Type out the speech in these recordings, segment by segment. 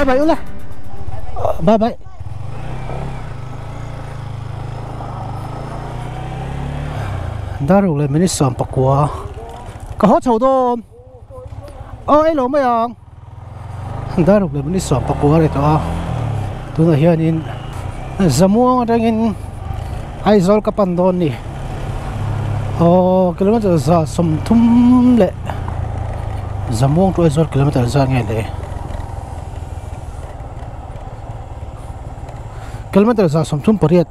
Bye bye ule. Bye bye. Dar ruk leh minute 19 ka haw chho dawn. Aw ei lo mai ang. Dar ruk leh minute 19 a ri tawh a. Tunah hianin Zamuang atangin Aizawl ka pan dawn ni. Aw kilometer 130 leh Zamuang to Aizawl kilometer zat nge le. Kilometer 138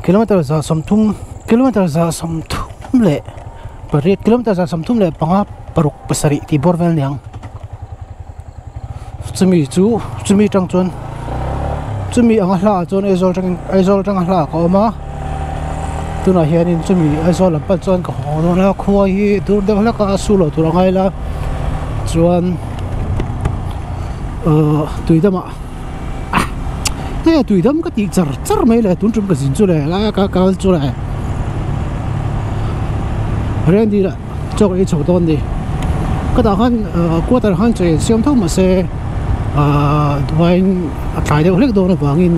kilometer 130 kilometer 138 kilometer 135 6 7 tih bawr vel niang. Chumi chu chumi tang chuan chumi anga hla ah chuan Aizawl tangin Aizawl atanga hla ah ka awm a tunah hianin chumi Aizawl lam pan chuan ka haw dawn a khua hi dur deuh hlek a su loh tur a ngai la chuan ahh tuidamah ah hei tuidam ka tih char char mai le tun tum ka zin chu le lai ka kal chu le Rengdil ah chawk ei chho dawn ni ka tah khan quarter khan chaw in siam tho mahse ahh duain a tlai deuh hlek dawn avangin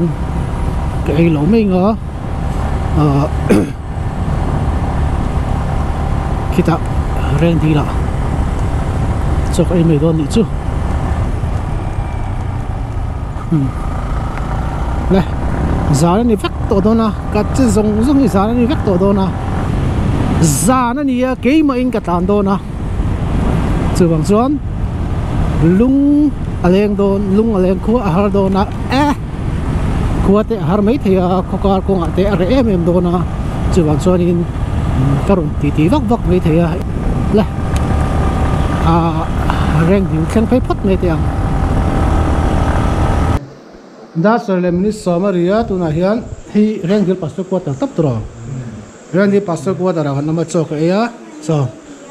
ka ei lo mai ang a ahh khitah Rengdil ah chawk ei mai dawn nih chu umm le zan a ni vek tawh dawn a ka che zawng zawng hi zan a ni vek tawh dawn a zan a ni a keimah in ka tlan dawn a chuvang chuan lung a leng dawn lung a leng khua a har dawn a eh khua te a har mai thei a khaw kar kawngah te a reh em em dawn a chuvang chuanin ka rawn ti ti vak vak mai thei a le ah reng ding thleng phei phawt mai teh ang. Dasar leh minute 10 a ri a tunah hian hei Rengdil Pastor Quarter tawp tur a awm. Rengdil Pastor Quarter ah kan awm a chaw ka ei a chaw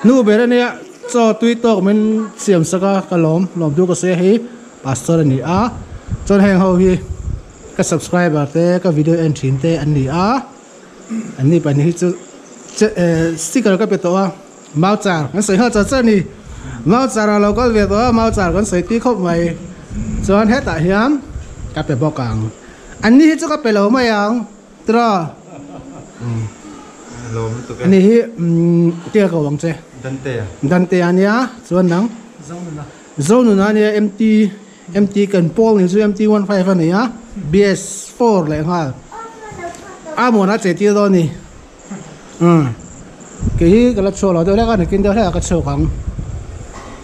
nu ber a nia chaw tui tawk min siam sak a ka lawm lawm tur ka sawi a hei Pastor a ni a chuan heng ho hi ka subscriber te ka video en thin te an ni a an ni pahnih hi chu sticker ka pe tawh a. Mauchar kan sawi nghal char char a ni. Mauchar a lo kal ve tawh a, Mauchar kan sawi tih khawp mai. Chuan hetah hian ka pe bawk ang. An ni hi chu ka pe lo mai ang tiraw. Lawm lutuk e. Ani hi tia ko ang che. Dante a. Dante a nia chuan nang. Zonuna. Zonuna a nia MT MT kan pawl ni chu MT 15 a ni a BS 4 leh nghal. A muan a che tir dawn a ni. Umm kei hi ka la chhuak lo deuh hlek a nakin deuh hlek ah ka chhuak ang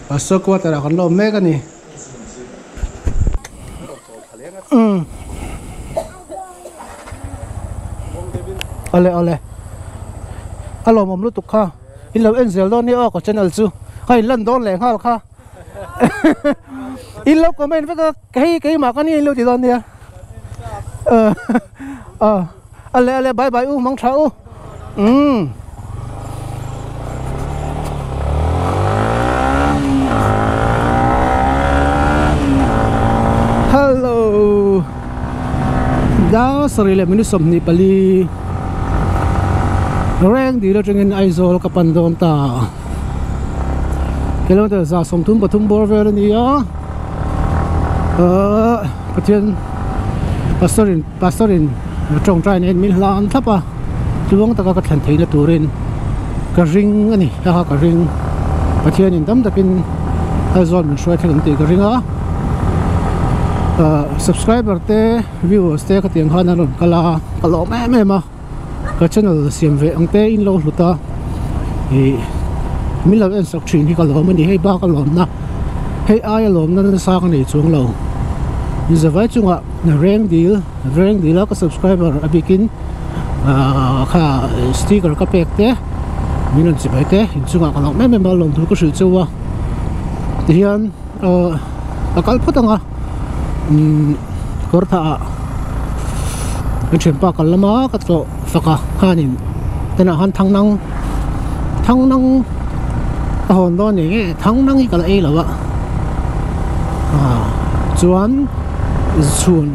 pastor quarter ah kan la awm mek a ni umm awle awle a lawmawm lutuk kha in lo en zel dawn nia aw ka channel chu ka in lan dawn leh nghal kha in lo comment vek a hei keimah ka nia in lo ti dawn nia aw. Ale ale bye bye u mang tha u umm. Hello dar sarih leh minute 24 reng dil atangin Aizawl ka pan dawn ta kilometer 133 bawr vel a ni a ahh Pathian pastor in Pastor in tawngtai nen min hlan thlap a, tluang taka ka thlen theihna turin ka ring a ni, hla kha ka ring. Pathian in tam takin Aizawl min hruai thleng ang tih ka ring a, subscriber te viewers te ka tiang khan an rawn kal a, ka lawm em em a, ka channel siam ve ang te in lo hlut a, ih min lo en sak thin hi ka lawm a ni, hei bak a lawmna hei aia lawmna nasa ka nei chuang lo, zavai chungah. Reng dil reng dil a ka subscriber a bikin ah kha sticker ka pek te min rawn chi mai te inchungah ka lawm em em a lawm tur ka hrilh cheu a tihian ah a kal phawt ang a umm kawr thah ah kan thianpa kal lama ka tlawh fak a khanin tunah khan thangnang thangnang a hawn dawn ni nge thangnang hi ka la ei lo a ah chuan. Chhun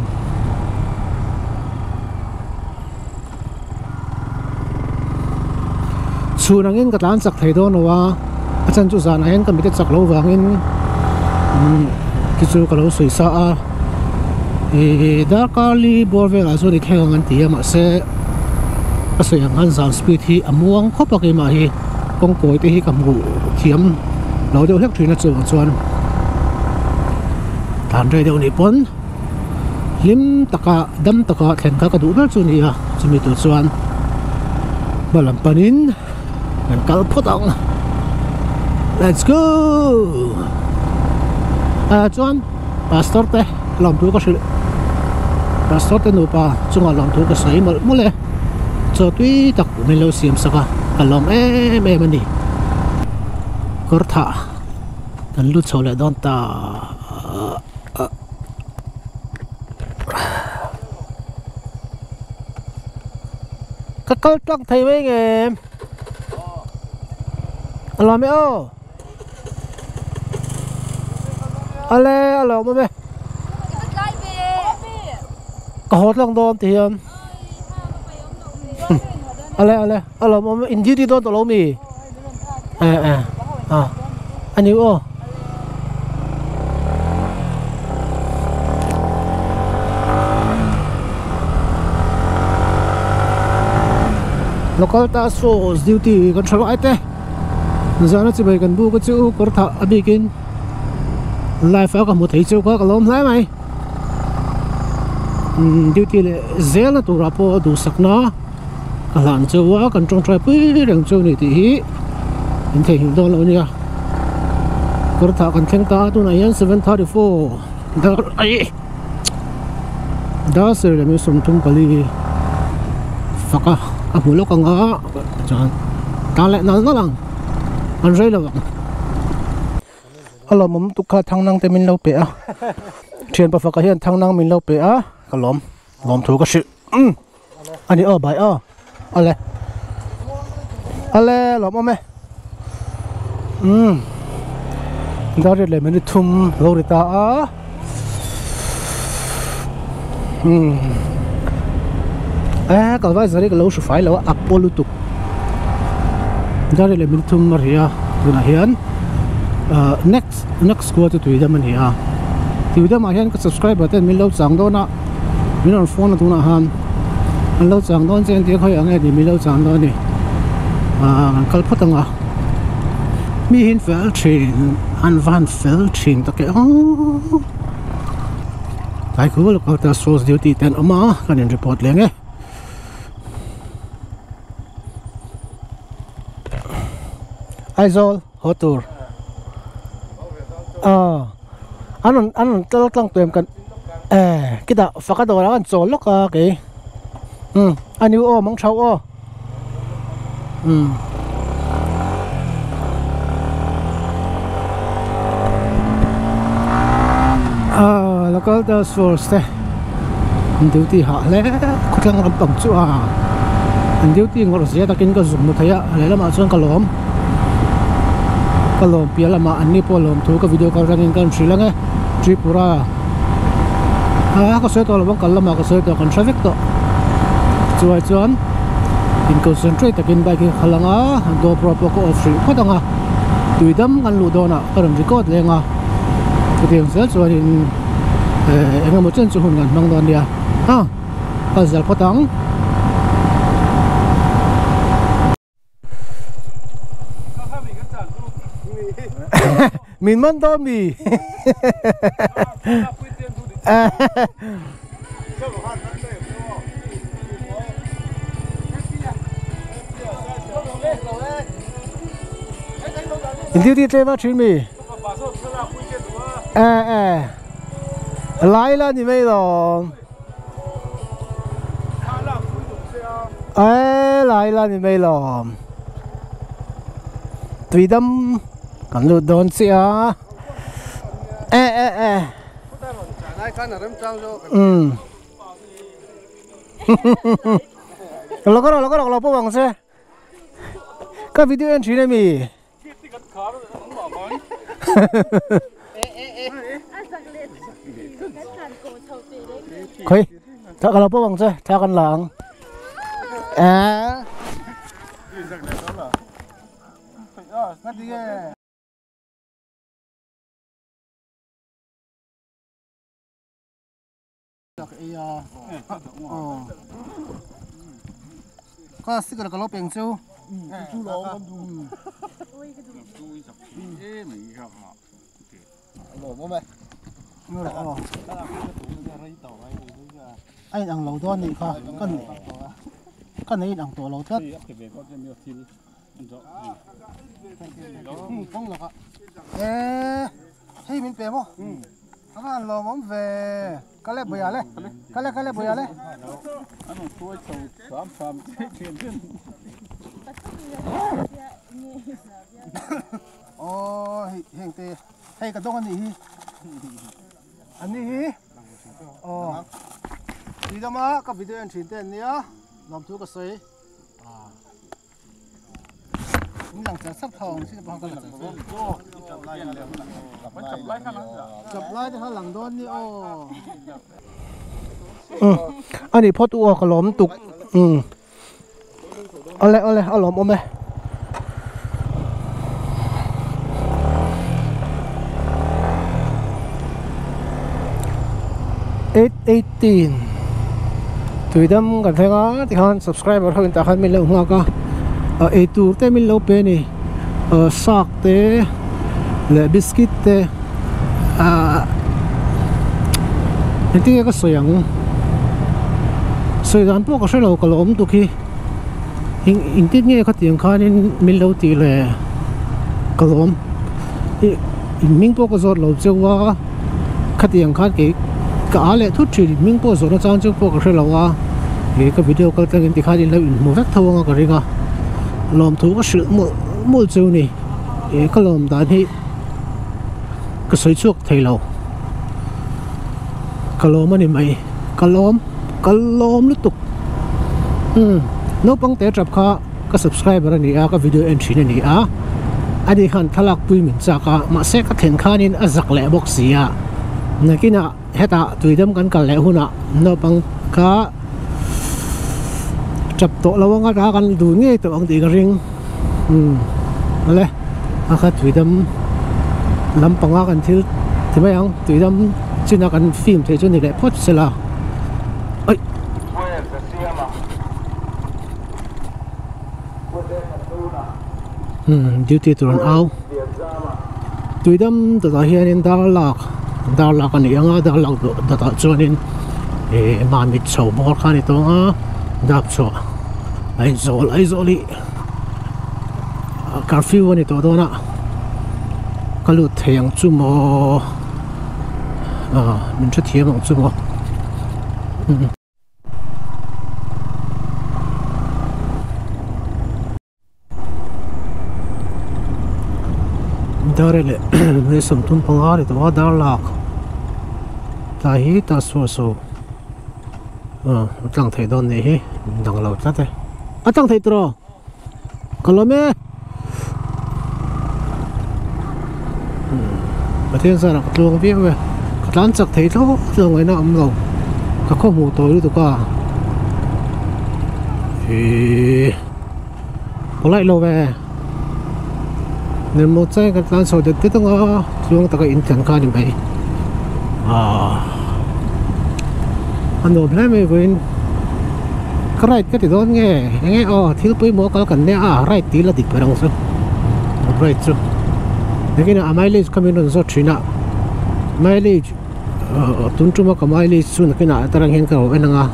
chhun angin ka tlan chak thei dawn lo a a chan chu zanah hian ka mite chak lo vangin umm te chu ka lo sawi sa a. I darkar li bawr velah chuan i thleng ang an ti a mahse ka sawi ang khan zan speed hi a muang khawp a keimah hi kawng kawi te hi ka hmuh thiam lo deuh hlek thin a chuvang chuan tlan rei deuh nih pawn hlim taka dam taka thlen kha ka duh ber chu a ni a chumi tur chuan hma lam panin kan kal phawt ang let's go ah chuan pastor te lawmthu ka hrilh pastor te nupa chungah lawmthu ka sawi mawlh mawlh e chaw tui tak min lo siam sak a ka lawm em em a ni kawr thah kan lut chho leh dawn ta. Ka kal tlang thei mai nge a lawm e aw ale a lawm awm e ka haw tlang dawn ti hian ale ale a lawm awm in duty dawn tawh lo mi e e a ani aw. Local task force duty kan tha lai te zana chibai kan buk a chu kawr thah a bikin live a ka hmu thei chu kha ka lawm hle mai duty leh zel na turah pawh duhsakna ka hlan chu a kan tawngtai pui reng chu a ni tih hi in theihnghilh dawn lo a nia kawr thah kan thleng ta a tunah hian 7:34 dar aih dar sarih leh 34 fak a a hmu lawk ang a chuan tan leh nal nal ang an rei lo ang. A lawmawm tuk kha thangnang te min lo pe a thian pafaka hian thangnang min lo pe a ka lawm lawmthu ka hrilh umm ani aw bai aw ale ale lawmawm e umm dar riat leh minute thum lo ri ta a umm e kalvai zari ka lo hru fai lo a a paw lutuk dar riat leh minute thum a ri a tunah hian ah next next khua chu tuidam a ni a tuidamah hian ka subscriber ten min lo chang dawn a. Min rawn phone a tunah khan an lo chang dawn che entir khawi ang e tih min lo chang dawn a ni ah kan kal phawt ang a mi hi an fel thin an va han fel thin tak e aww tlai khu local task force duty te an awm a kan in report leng e. Aizawl haw tur aw an rawn an rawn kal tlang tuam kan eh khitah faka dawrah khan chawl lawk a kei umm a ni aw mang thau aw umm. Ah local task force te an duty hah hle khawtlang lampang chu a an duty ngawrh zia takin ka zuk hmu thei a lehlamah chuan ka lawm ka lawm piah lamah an ni pawh lawm thu ka video kal atangin ka rawn hrilh ang e Tripura ah ka sawi tawh lo ang kal lamah ka sawi tawh kan hre vek tawh chuai chuan in concentrate takin bike hi ka khalh ang a GoPro pawh ka off hrih phawt ang a tui dam kan luh dawnah ka rawn record leng a chutiang zel chuanin eh eng emaw chen chu hun kan hmang dawn nia a kal zel phawt ang. Min man dawn mi In duty tlem a thin mi eh eh lai la ni mai lawm eh lai la ni mai lawm tui dam kan lut dawn chiah a eh eh eh umm lo ka rawh lo ka rawh lo pawh ang che ka video en thin ami. Khawi thla ka lo pawp ang che thla kan la ang eh. Ka ei a aw ka sticker ka lo peng cheu a in ang lo dawn anih kha ka nei in ang tawh lo tlat e hei min pe maw a van lawmawm ve kale buia le kale kale buia le aw hei heng te hei ka dawng anih hi anih hi aw tui dama ka video en thin te an nia lawmthu ka sawi. Lang char char thawng sin pawh ka la char chap lai te kha lang dawn ni aw ani phawt u aw ka lawm tuk um awle awle a lawm awm e 8:18 tuidam kan thleng a tikhan subscriber ho in tah khan min lo nghak a ah eitur te min lo pe a ni ah sak te leh biscuit te ah engtin nge ka sawi ang sawi dan pawh ka hrelo ka lo awm tuk hi eng engtin nge khatiang khanin min lo tih le ka lawm ih in hming pawh ka zawt lo cheu a. Khatiang khan kei ka a leh thut thin hming pawh zawhna chang chu pawh ka hre lo a he ka video kal tlangin tikhan in lo inhmu vek tho anga ka ring a lawmthu ka hrilh mawlh mawlh chu ni he ka lawm dan hi ka sawi chhuak thei lo ka lawm a ni mai ka lawm ka lawm lutuk umm naupang te tap kha ka subscriber a ni a ka video en thin a ni a ani khan thlalak pui min chak a mahse ka thlen khanin a zak leh bawk si a nakinah hetah tuidam kan kal leh hunah naupang kha tap tawh lo anga ta kan dun ngei tawh ang tih ka ring umm awle a kha tuidam lampanga kan thil ti mai ang tuidam china kan film theih chu ni leh phawt sela aih. Umm duty tur an au tuidam dawtah hianin dar lak dar lak a ni ang a dar lak dawtah chuanin ih mamit chho bawr kha a ni tawng a dap chhuah Aizawl Aizawl hi curfew a ni tawh dawn a ka lut thei ang chu maw ah min hrethiam ang chu maw. Dar leh hmei 35 ni tawh a dar lak tlai hi ta suah so ah a tlang theih dawn nih hi dang lo tlat e a tlang theih tawh ka lawm e Pathian zarah ka tluang viau e ka tlan chak thei thlawt lo ngaihna a awm lo ka khaw hmuh tawi lutuk a ihh pawh lo ve engmaw chai ka tlan chho det det anga tluang taka in tlan kha a ni mai ahh a nuam hle mai vawiin ka ride ka ti dawn nge enge aw thil pawimawh kal kan nia a ride tih la dik ber ang chu ride chu nakinah a mileage kha min rawn zawt thin a mileage tun tuma ka mileage chu nakinah atarang hian ka lo en ang a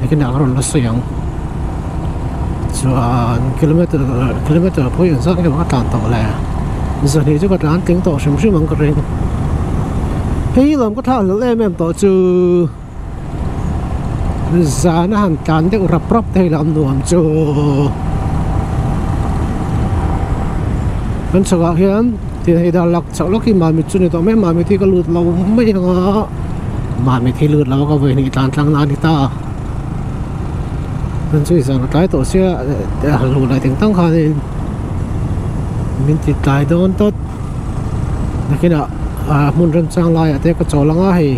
nakinah ka rawn la sawi ang chuan kilometer kilometer pawh hi engzat nge maw ka tlan tawh le zahnih chu ka tlan tling tawh hrim hrim ang ka ring hei lawm ka thlah hlawlh em em tawh chu. Zan a han tlan deuh rap rap thei lo nuam chu kan chhakah hian tin hei dar lak chauh lawk hi Mamit chu ni tawh mai Mamit hi ka lut lo mai ang a Mamit hi lut lo a ka vawi hnih tlan tlang na a ni ta chuan chu zan a tlai tawh sia han luh leh teng tang khanin min ti tlai dawn tawt. Nakinah ah hmun remchang laiah te ka chawl ang a hei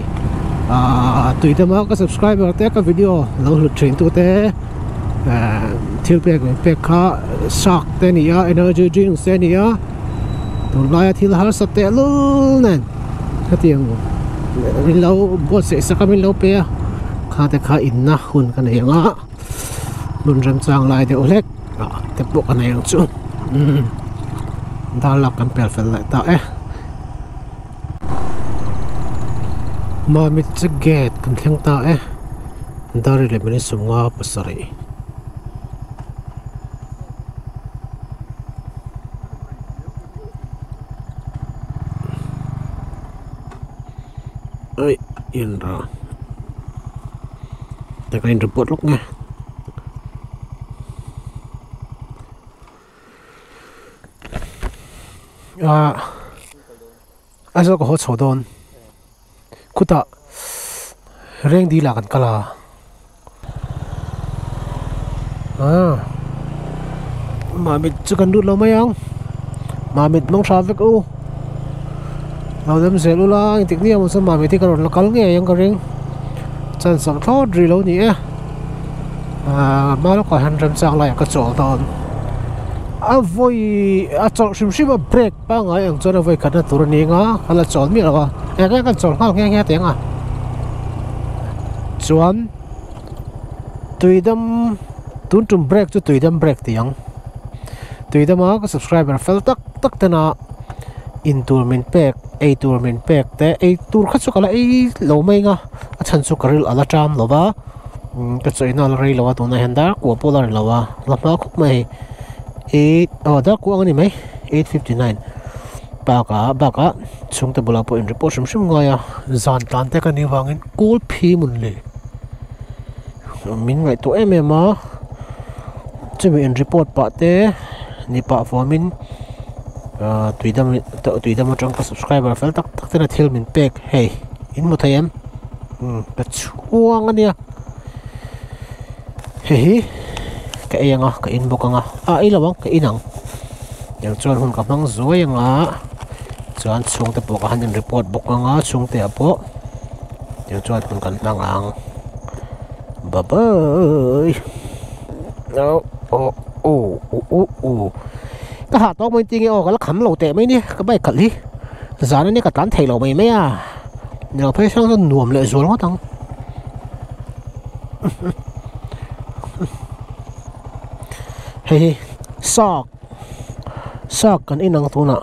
ah tui dama ka subscriber te ka video lo hlut thin tu te eh thil pek min pek kha shark te a ni a energy drinks te a ni a tunlaia thil harsa tehlul nen hetiang min lo buatsaih sak a min lo pe a. Kha te kha inna hun ka nei ang a, hmun remchang lai deuh hlek ah te pawh ka nei ang chu. Umm dar lak kan pel fel leh ta e. Mamit chu gate kan thleng ta e, dar leh minute sawmnga pasarih. Oi in ra ta ka in report lawk nge ah Aizawl ka haw chho dawn khutah Rengdil ah kan kal a ah Mamit chu kan lut lo mai ang Mamit hmang hra vek u lo dam zel ula engtik ni emaw chuan Mamit hi ka rawn la kal ngei ang ka ring chance ang thlawt rih lo ni e ah hma lawkah hian remchang laiah ka chawl dawn a vawi a chawlh hrim hrim a break pangngai ang chuan a vawi khatna tur a ni ang a ka la chawl miah lo a eng eng kan chawl nghal nghe nghe teh ang a chuan. Tuidam tun tum break chu tuidam break tih ang tuidama ka subscriber fel tak tak tena in tur min pek ei tur min pek te ei tur kha chu ka la ei lo mai ang a a chhan chu ka ril a la ṭam lo va ka chawina a la rei lo a tunah hian dar kua pawh a la ri lo a la hma khawp mai hei eight aw dar kua ang a ni mai 8:59 bakah bakah chhungte bulah pawh in report hrim hrim ngai a zan tlan te ka nih vangin kawl phi mun le min ngaihtuah em em a chumi in report pah te ni pah fuamin ah tuidam tuidam atang ka subscriber fel tak tak ten a thil min pek hei in hmu thei em umm ka chhuang a nia hei hi ka ei ang a ka in bawk ang a ah ei lo ang ka in ang tiang chuan hun ka hmang zuai ang a chuan chhungte pawh ka han in report bawk ang a chhungte ah pawh tiang chuan hun kan hmang ang bye bye oh oh oh oh ka hah tawk mai tinge aw ka la kham lo teh mai ni ka bike khalh hi zan ania ka tlan thei lo mai mai a ni lo phei hrang chuan nuam leh zual ngawt ang. Hei hi sak sak kan inang tunah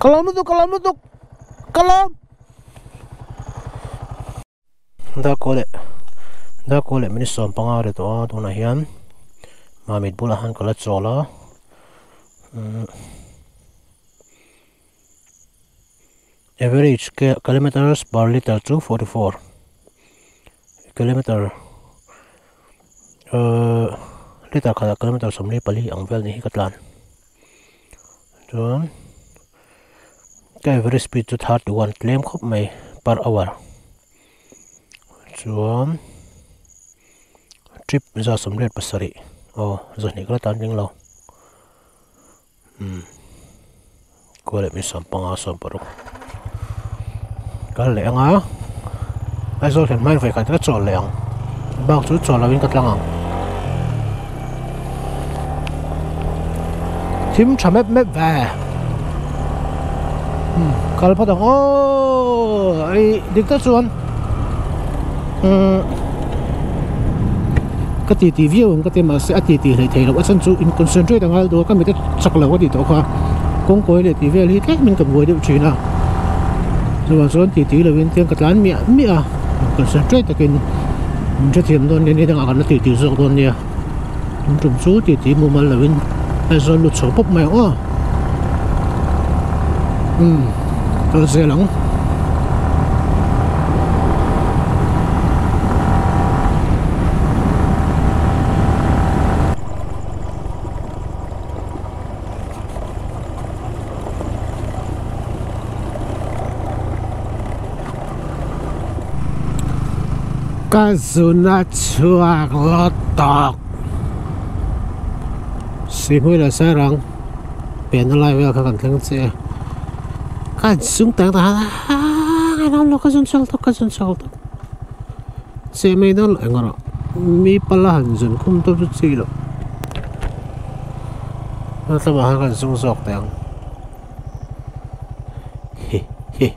ka lawm lutuk ka lawm lutuk ka lawm Darkaw leh Darkaw leh minute 15 ri tawh a tunah hian Mamit bulah hian ka la chawl a umm. Average kilometers per liter chu 44 kilometer uh liter khatah kilometer 44 ang vel ni hi ka tlan chuan ka average speed chu 31 tlem khawp mai per hour chuan trip 127 aw 2 ka la tlan ring lo. Umm kua leh 15 16 kal leh ang a Aizawl thlen hmain vawikhat ka chawl leh ang bak chu chawl lovin ka tlang ang thim tha mep mep ve umm kal phawt ang aw ei dik tak chuan umm ka ti ti viau ang ka ti mahse a ti ti hlei thei loh a chhan chu in concentrate a ngai duh a ka mit a chak lo ka tih tawh kha kawng kawi leh tih vel hi tlem in ka buai deuh thin a chuvang chuan ti ti lo in tiang ka tlan miah miah a concentrate takin min hrethiam dawn nia ni dangah kan la ti ti zawk dawn nia tum tum chu ti ti mumal lo in Aizawl lut chho pawp mai ang aw umm kal zel ang. Ka zun a chhuak lo tawk Sihhmui leh Sairang pianna lai vel kha kan thleng chiah a ka zung tak tak a aaa lo ka zun chhuak tawk ka zun chhuak tawk che mai dawn lo eng erawh mi pala han zun khum tawp chu chi loh a tlawmah khan kan zung zawk teh ang hi hi.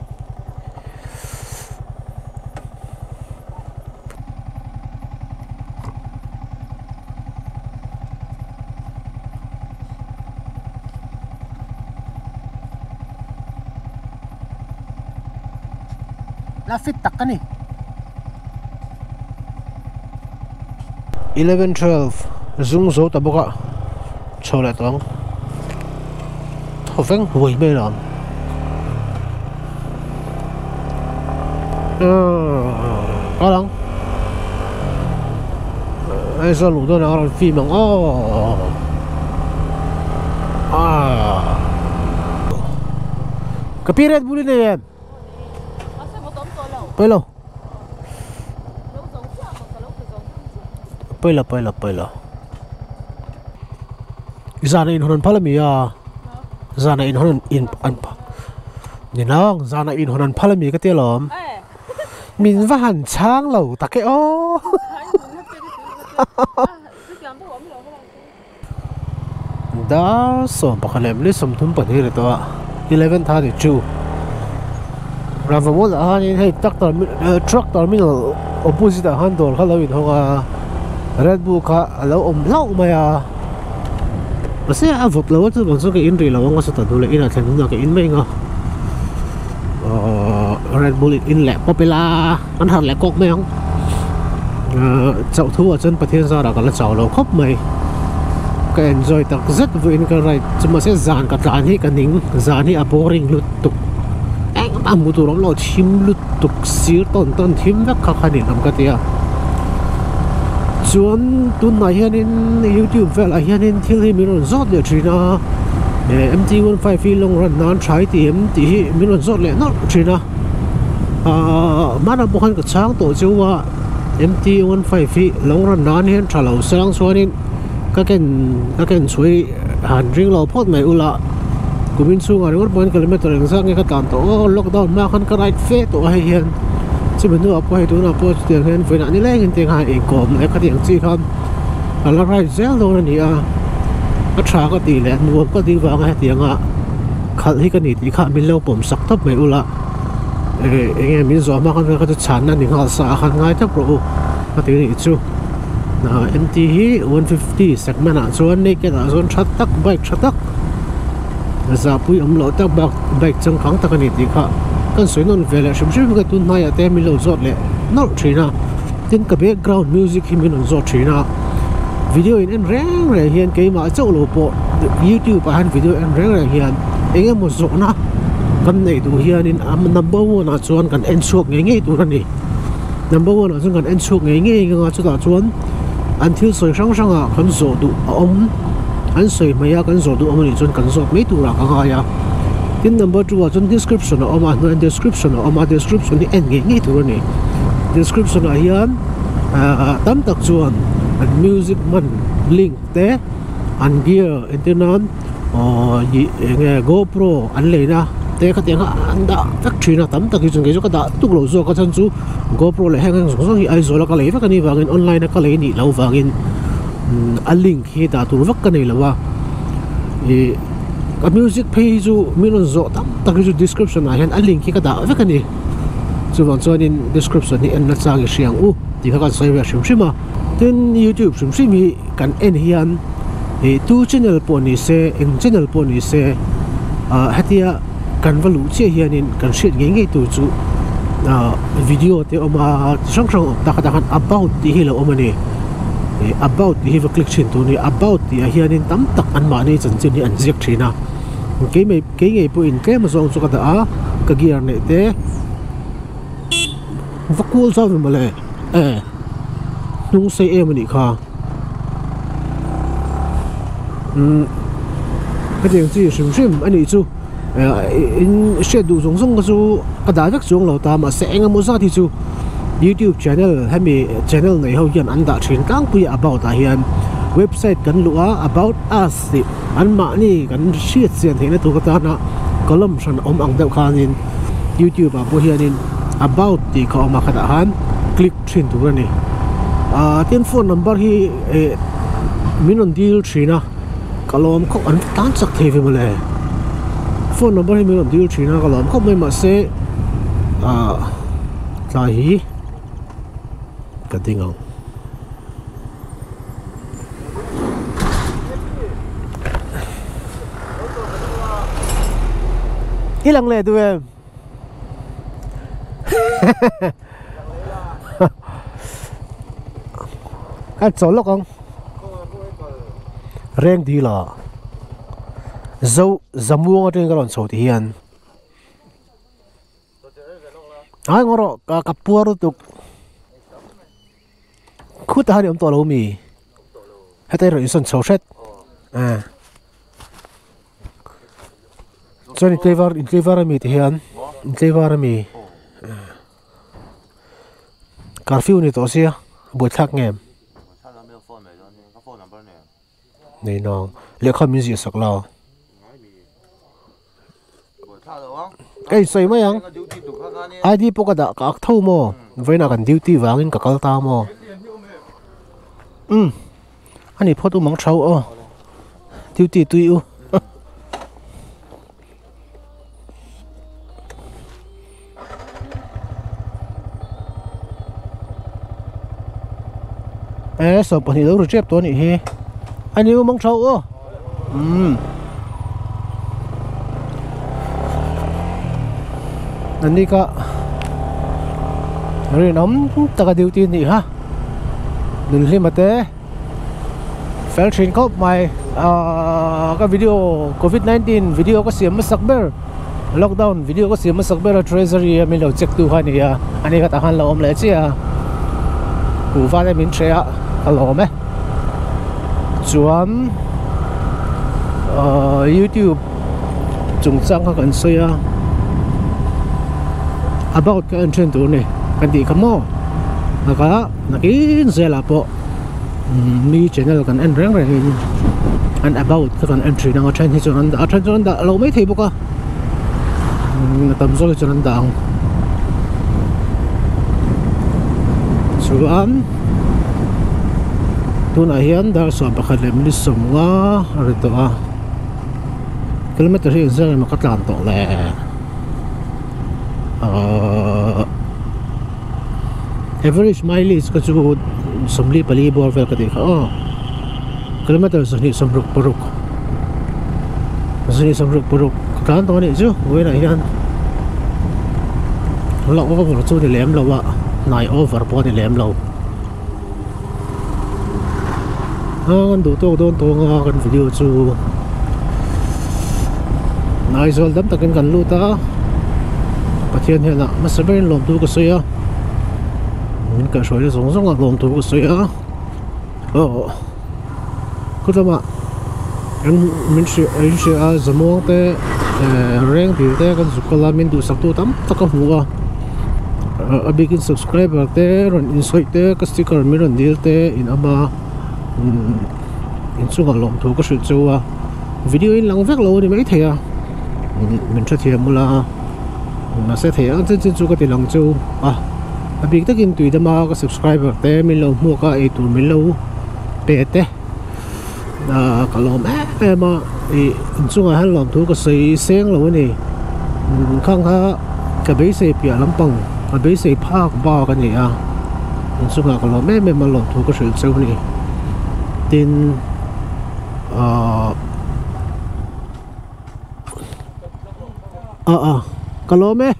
La fit tak ka ni. 11 12 zung zo ta bawk a chho leh tawh ang thaw veng huai mai lo ang kal ang Aizawl luh dawn ah a rawn fim ang aw ah ka pi Red Bull i nei em? Pailo Pailo pailo pailo Zana in hawn an phal ami a Zana in hawn in an ni nang zana in hawn an phal ami ka ti alawm Min va han chhang lo tak e aw Dar 11 leh minute 32 ri tawh a, 11:32 Rangva mawlah hianin hei truck truck terminal opposite ah khan dawr kha lo inhawng a, Red Bull kha a lo awm hlauh mai a, mahse a vawt lo a chuvang chuan ka in rih lo ang a sawtah duh leh inah thlen hunah ka in mai ang a, ahh Red Bull in leh pawp ila an harh leh kawk mai ang. Chauh thu ah chuan Pathian zarah ka la chau lo khawp mai ka enjoy tak zet vawiin ka ride chu mahse zan ka tlan hi ka ning zan hi a boring lutuk engmah hmuh tur awm lo thim lutuk sir tawn tawn thim vek kha kha ninawm ka ti a chuan tunah hianin youtube velah hianin thil hi min rawn zawt leh thin a M T one five hi long run nan tha i ti em tih hi min rawn zawt leh nawlh thin a. Ahh hmanah pawh khan ka chhang tawh chu a M T one five hi lo rawn nan hian tha lo sang chuanin ka ken ka ken chhui han ring lo phawt mai ula kumin chhungah ringawt pawhin kilometer engzat nge ka tlan tawh aw lockdown hma khan ka ride fe tawh a hei hian chumi hnuah pawh hei tunah pawh chutiang hian vawiinah nileng in tiang khan inkawm leh khatiang chi khan ka la ride zel dawn a ni a a tha ka tih leh nuam ka tih vanga hetianga khalh hi ka ni tih kha min lo pawm sak tawp mai ula eng nge min zawh hma khan ka chu chhanna ni nghal sa a khan ngai tawp rawh u ka ti nih chu MT hi 150 segment ah chuan naked ah chuan tha tak bike tha tak zahpui awm loh tak bak bike changkang tak a ni tih kha kan sawi nawn ve leh hrim hrim ka tun hnaiah te min lo zawt leh nawlh thin a tin ka background music hi min rawn zawt thin a video in en reng reng hian keimah chauh lo pawh youtube ah hian video en reng reng hian eng emaw zawhna kan neih duh hianin a number one ah chuan kan en chhuak ngei ngei tur a ni number one ah chuan kan en chhuak ngei ngei ang a chutah chuan an thil sawi hrang hrang ah kan zawh duh a awm an sawi hmai a kan zawh duh awm anih chuan kan zawt mai turah ka ngai a tin number two ah chuan description a awm a hnuaiah description a awm a description hi en ngei ngei tur a ni description ah hian ahh tam tak chuan an music hman link te an gear entir nan Aww ih eng nge GoPro an lei na te khatiang kha an dah vek thin a tam tak hi chuan kei chu ka dah tuk loh zawk a chhan chu GoPro leh heng heng zawng zawng hi Aizawl a ka lei vek a nih vangin online a ka lei nih loh vangin a link hi dah tur vak ka nei lo a ih a music phei hi chu min rawn zawh tam tak hi chu description ah hian a link hi ka dah vek a ni chuvang chuanin description hi en nachang i hria ang u tih kha kan sawi ve hrim hrim a tin youtube hrim hrim hi kan en hian. Ih tu channel pawh ni se eng channel pawh ni se ah hetia kan va luh chiah hianin kan hriat ngei ngei tur chu ah video te awm a chi hrang hrang awm tak atang khan about tih hi a lo awm a ni ih about tih hi va click thin tur a ni about tih ah hianin tam tak anmahni chanchin hi an ziak thin a keimah kei ngei pawhin tlem azawng chu ka dah a ka gear neih te va kual zau ve mawle e hnung sei em a nih kha. Umm hetiang chi hrim hrim a nih chu in hriat duh zawng zawng kha chu ka dah vek chuang lo ta mahse eng emaw zat hi chu youtube channel hemi channel nei ho hian an dah thin tlangpui a about ah hian website kan luh a about us tih an mahni kan hriat chian theihna tur atana column hran awm ang deuh khanin youtube ah pawh hianin about tih kha a awm a khatah khan click thin tur a ni ah tin phone number hi eh min rawn dil thin a ka lawm khawp an tan chak thei ve mawle phone number hi min rawn dil thin a ka lawm khawp mai mahse ah tlai hi ka ding ang. I lang leh duh em? Kan chawl lawk ang. Reng dil ah zo zamuang atangin ka rawn chho ti hian ai ngaw rawh ka ka puar lutuk khutah hian i awm tawh lo mi heta i rawn insawn chho hret ah chuan intlei var intlei var ami ti hian intlei var ami curfew ni tawh sia buaithlak nge em. Nei nang lehkha min ziah sak la. Ka insawi mai ang ID pawh ka dah ka ak tho maw vawiinah kan duty vangin ka kal ta maw umm ani phawt um ang thau aw duty tui u. E 22 lo ri tep tawh anih hi a ni u mang tha aw umm ani ka rinawm taka duty anih kha nunhlima te. Fel thin khawp mai ahh ka video covid 19 video ka siam hmasak ber lockdown video ka siam hmasak ber a treasury a min lo check tu kha a ni a ani kha tah khan lo awm leh chiah a kuhva te min hreh a ka lawm e chuan ahh youtube chungchang kha kan sawi a about ka en then tur a ni ka tih kha maw nakin zelah pawh. Mi channel kan en reng reng in an about kha kan en thin ang a then hi chuan an dah a then chuan an dah lo maithei bawk a a tam zawk hi chuan an dah ang chuan tunah hian dar 11 leh minute 50 a ri tawh a kilometer hi engzat emaw ka tlan tawh le ahh. Average mileage ka chu 44 bawr vel ka tih kha aw kilometer 266 266 ka tlan tawh a nih chu vawiinah hian la over chu ni lem lo a hnai over pawh a ni lem lo a kan duh tawk dawn tawng a kan video chu Aizawl dam takin kan lut a Pathian hian ah hmasa berin lawmtu ka sawi a min kaihhruaina zawng zawng ah lawmtu ka sawi a aw khawtlama an min hrilh an hrilh a zamuang te eh reng dil te kan zuk kal a min duhsak tu tam tak a hmu a a bikin subscriber te rawn insawi te ka sticker min rawn dil te in awm a inchungah lawmthu ka hrilh cheu a video in lang vek lo a ni maithei a min hrethiam ula mahse thei ang chin chin chu ka ti lang cheu a a bik takin tui dama ka subscriber te min lo hmuak a eitur min lo pe te ah ka lawm em em a ih inchungah hian lawmthu ka sawi seng lo a ni khang kha ka beisei piah lampang ka beisei phak bak a ni a inchungah ka lawm em em a lawmthu ka hrilh cheu a ni tin ahh ah ah ka lawm e.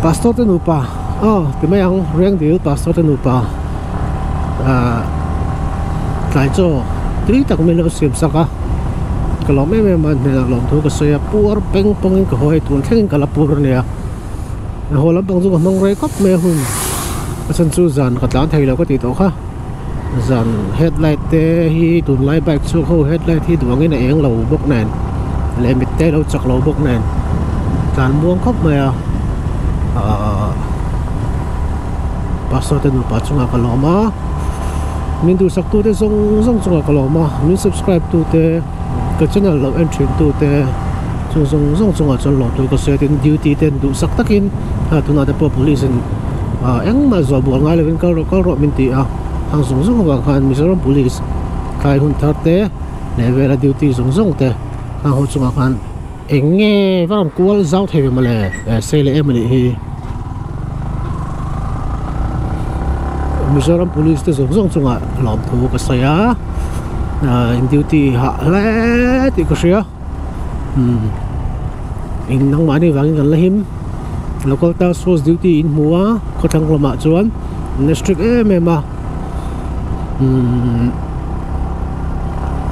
Pastor te nupa aw ti mai ang reng dil pastor te nupa ah tlai chaw tui tak mai lo siam sak a ka lawm em em a hnenah lawmthu ka sawi a puar peng pawngin ka haw hei tun thlengin ka la pur a nia haw lampang chu ka hmang rei khawp mai a hun a chhan chu zan ka tlan thei lo ka tih tawh kha. Zan headlight te hi tunlai bike chhung ho headlight hi duh angin a eng lo bawk nen leh mit te lo chak lo bawk nen tlan muang khawp mai a ahh pastor te nupa chungah ka lawm a min duhsak tu te zawng zawng chungah ka lawm a min subscribe tu te ka channel lo en thin tu te chung zawng zawng chungah chuan lawm tur ka sawi a tin duty ten duhsak takin a tunah te pawh police in ah engmah zawh bual ngai lovin kal rawh kal rawh min ti a hang zawng zawng avang khan Mizoram police tlai hun thar te leh vela duty zawng zawng te hang ho chungah khan eng nge va rawn kual zau thei ve mawle eh sei leh em anih hi Mizoram police te zawng zawng chungah lawmthu ka sawi a. In duty hah hle tih ka hria umm eng nangmahni vangin kan la him local task force duty in hmu a khawthlang lamah chuan an la strict em em a umm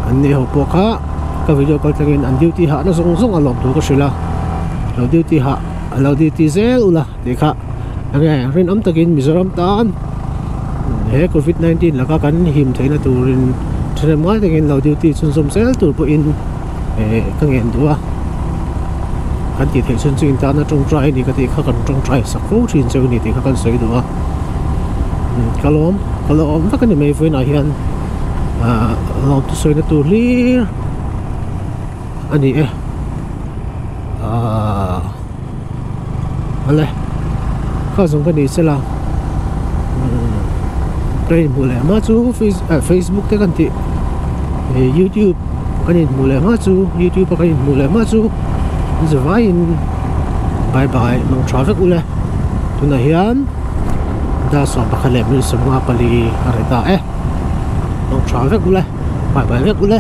an ni ho pawh kha ka video kal thlengin an duty hahna zawng zawng a lawm tur ka hrilh a lo duty hah lo duty zel ula tih kha enge rinawm takin Mizoram tan he covid 19 laka kan him theihna turin thahnem ngai takin lo duty chhunzawm zel tur pawhin eh ka ngen duh a kan tih theih chhun chu in tana tawngtai a ni ka tih kha kan tawngtai sak fo thin cheu a ni tih kha kan sawi duh a ka lawm ka lawm vek a ni mai vawiinah hian ah lawm thusawina tur hlir a ni e ah. Awle kha zawng ka ni sela umm ka inhmuh leh hma chu facebook te kan tih ih youtube kan inhmuh leh hma chu youtube a kan inhmuh leh hma chu zavaiin bye bye mang tha vek ule tunah hian dar 11 leh minute 54 a ri ta e mang tha vek ule bye bye vek ule.